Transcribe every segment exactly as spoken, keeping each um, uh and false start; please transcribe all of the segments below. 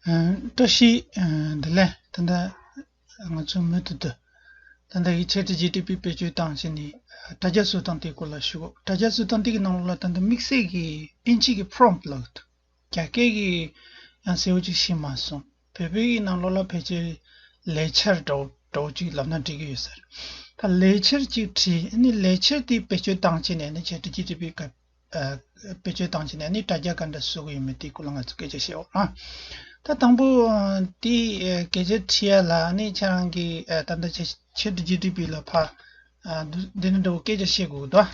ཨ། བཀྲ་ཤིས། ཨ། བདེ་ལེགས། ད་ལྟ་ང་ཚོ་མུ་མཐུད་དུ་ད་ལྟ་གི་ཆེད་དུ་ཇི་ཊི་པི་བེད་སྤྱོད་བཏང་བྱས་ནས་དྲ་རྒྱ་བཟོ་སྟངས་དེའི་སྐོར་ལ་ཞུ་གོ། དྲ་རྒྱ་བཟོ་སྟངས་དེ་གི་ནང་ལོགས་ལ་ད་ལྟ་དམིགས་བསལ་གྱི་ཨིན་ཇི་གི་པྲོམ་པ་ལབ་འདུག་རྒྱ་སྐད་ཀྱི་ཡང་གསལ་བོ་ཅིག་ཤེས་མ་སོང་། བོད་པའི་གི་ནང་ལོགས་ལ་ཕལ་ཆེར་ལས་འཆར་འདྲ་བོ་འདྲ་བོ་ཅིག་ལབ་ན་འགྲིག་གི་ཡོད་ས་རེད། ད་ལས་འཆར་ཅིག་བྲིས། ཨ་ནི་ལས་འཆར་དེ་བེད་སྤྱོད་བཏང་བྱས་ནས་ནི་ཆེད་དུ་ཇི་ཊི་པི་ག་ཨ། བེད་སྤྱོད་བཏང་བྱས་ནས་ནི་དྲ་རྒྱ་ག་འདྲ་བཟོ་གི་ཡོད་མེད་དེའི་སྐོར་ལ་ང་ཚོ་སྐད་ཆ་བཤད་འོ་ཨ། ད་དང་པོ་ཨ། དེ་ཨ། སྐད་ཆ་དྲི་ཡ་ལ་ནི་ཁྱེད་རང་གི་ཨ། ད་ལྟ་ཆེད་དུ་ཇི་ཊི་པི་ལ་ཕ་ཨ། འདི་འདི་འདྲ་འདྲ་བོ་སྐད་ཆ་བཤད་དགོས་འདུག་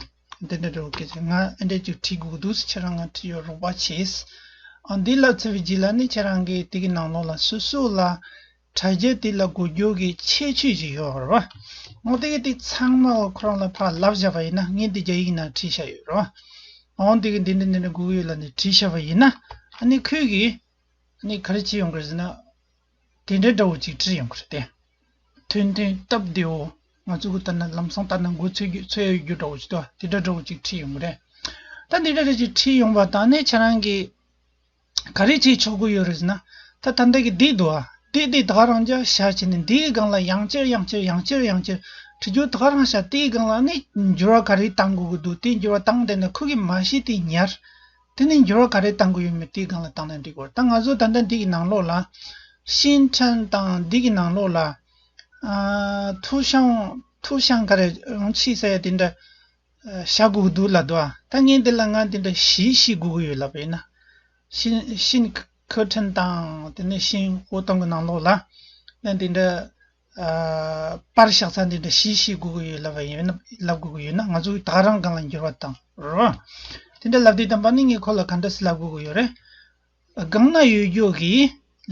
འདི་འདྲ་འདྲ་བོ་སྐད་ཆ་ང་ཨ་འདྲ་ཅིག་དྲི་དགོས་འདུག་ཁྱེད་རང་ང་དྲི་ཡོད་རོགས་པ་བྱེད། ཨ། འདི་ལབ་ཚར་བའི་རྗེས་ལ་ནི་ཁྱེད་རང་གི་དེ་གི་ནང་ལོགས་ལ་སོ་སོ་ལ་དྲ་རྒྱ་དེ་ལ་གོ་རྒྱུ་གི་ཁྱད་ཆོས་ཅིག་ཡོད་རེད་བ། འོ་དེ་གི་དེ་ཚང་མ་ཁོ་རང་ལ་ཕར་ལབ་བཞག་པ་ཡིན་ན། ངས་འདི་རྒྱ་ཡིག་ནང་བྲིས་བཞག་ཡོད་རེད་བ། འོ་དེ་གི་འདི་འདི་འདི་འདི་དགོས་ཀྱི་ཡོད་ལབ་ནས་བྲིས་བཞག་པ་ཡིན་ན། ཨ་ནི་ཁོས་གི་ཨ་ནི་ག་རེ་བྱེད་ཡོང་གི་རེད་ཟེར་ན། དེ་འདྲ་འདྲ་བོ་ཅིག་བྲིས་ཡོང་གི་རེད་དེ། ཐོན་ཐོན་སྟབས་བདེ་བོ། ང་ཚོ་གི་ལྟ་ན་ལམ་སང་ལྟ་ན་མགོ་ཚོས་རྒྱུ་ཚོས་ཡོད་རྒྱུ་འདྲ་བོ་ཅིག་འདུག་དེ་འདྲ་འདྲ་བོ་ཅིག་བྲིས་ཡོང་གི་རེད། ད་འདི་འདྲ་འདྲ་ཅིག་བྲིས་ཡོང་པ་དང་ནི་ཁྱེད་རང་གི་ག་རེ་བྱེད་ཆོག་གི་ཡོད་རེད་ཟེར་ན། ད་ད་ལྟ་གི་འདི་འདུག་ཨ། འདི་འདི་ད་ག་རང་འཇགས་བཞག་བྱས་ནས་འདིའི་སྒང་ལ་ཡང་བསྐྱར་ཡང་བསྐྱར་ཡང་བསྐྱར་ཡང་བསྐྱར་བྲི་རྒྱུ་ད་ག་རང་བཞག་དེའི་སྒང་ལ་ནི་འགྱུར་བ་ག་རེ་གཏང་དགོས་ཀྱི་འདུག་དེ་འགྱུར་བ་བཏང་བསྡད་ན་ཁོ་གིས་མ་ཤེས་དེ་ཉར། དེ་ནི་འགྱུར་བ་ག་རེ་གཏང་དགོས་ཡོད་མེད་དེའི་སྒང་ལ་བཏང་ན་འགྲིག་གི་རེད། ད་ང་ཚོ་ད་ལྟ་འདི་གི་ནང་ལོགས་ལ་ཤིན་ཁྲེན་དང་འདི་གི་ནང་ལོགས་ལ་ཨ། ཐུའུ་ཤང་ཐུའུ་ཤང་ག་རེ་ཝང་ཆི་ཟེར་ཡ་དེ་འདྲ་བཞག་དགོས་འདུག་ལབ་འདུག་ཨ། ད་ངས་འདི་ལ་ང་འདི་འདྲ་བཞི་བཞི་དགོས་ཀྱི་ཡོད་ལབ་པ་ཡིན་ན། ཤིན་ཤིན་ཁོ་ཁྲིན་དང་དེ་ནས་ཤིན་ཧོ་ཏོང་གི་ནང་ལོགས་ལ་ང་འདི་འདྲ་ཨ། པར་བཞག་ས་འདི་འདྲ་བཞི་བཞི་དགོས་ཀྱི་ཡོད་ལབ་པ་ཡིན་ན། ལབ་དགོས་ཀྱི་ཡོད་ན་ང་ཚོ་ད་ག་རང་སྒང་ལ་འགྱུར་བ་བཏང་རོགས། དེ་འདྲ་ལབ་དུས་ཙམ་པ་ནི་ངས་ཁོ་ལ་ག་འདྲ་སེ་ལབ་དགོས་ཀྱི་ཡོད་རེད། སྒང་ན་ཡོད་རྒྱུ་གི་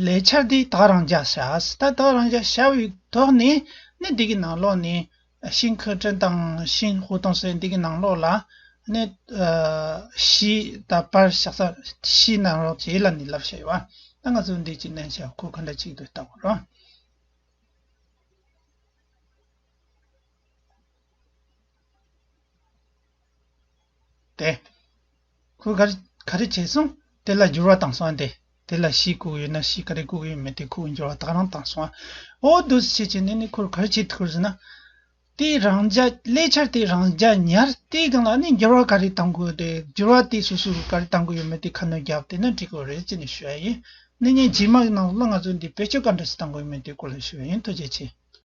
ལས་འཆར་དེ་ད་ག་རང་འཇགས་བཞག་ད་ད་ག་རང་འཇགས་བཞག་པའི་ཐོག་ནས་ནི་འདི་གི་ནང་ལོགས་ནས་ཤིན་ཁོ་ཁྲིན་དང་ཤིན་ཧོ་ཏོང་ཟེར་འདི་གི་ནང་ལོགས་ལ་ནི་ཨ། བཞི་ད་པར་བཞག་ས་བཞི་གནང་རོགས་བྱེད་ལབ་ནས་ལབ་བཞག་ཡོད་པ། ད་ང་ཚོ་འདི་གཅིག་ལེན་བྱ། ཁོ་ག་འདྲ་ཅིག་འདུག་ལྟ་དགོས་རོགས། དེ། ཁོས་ག་རེ་ག་རེ་བྱས་སོང་། དེ་ལ་འགྱུར་བ་བཏང་སོང་ཨ། དེ། དེ་ལ་བཞི་དགོས་ཡོད་ན་བཞི་ག་རེ་དགོས་ཡོད་མེད་དེ་ཁོས་འགྱུར་བ་ད་ག་རང་བཏང་སོང་ཨ། འོ་འདུག་སེ་བྱས་བྱས་ནས་ནི་ཁོས་ག་རེ་བྱེད་ཐུབ་ཟེར་ན། དེ་རང་འཇགས་ལས་འཆར་དེ་རང་འཇགས་ཉར། དེའི་སྒང་ལ་ནི་འགྱུར་བ་ག་རེ་བཏང་དགོས་དེ། འགྱུར་བ་དེ་སོ་སོས་ག་རེ་བཏང་དགོས་ཡོད་མེད་དེ་ཁ་སྣོན་བརྒྱབ་དེ་ན་འགྲིག་གི་རེད་ཅེས་ནས་ཞུ་ཡ་ཡིན། ནི་ངས་རྗེས་མ་གི་ནང་ལ་ང་ཚོ་འདི་བེད་སྤྱོད་ག་འདྲ་སེ་བཏང་དགོས་ཡོད་མེད་དེའི་སྐོར་ལ་ཞུ་ཡ་ཡིན། ཐུགས་རྗེ་ཆེ།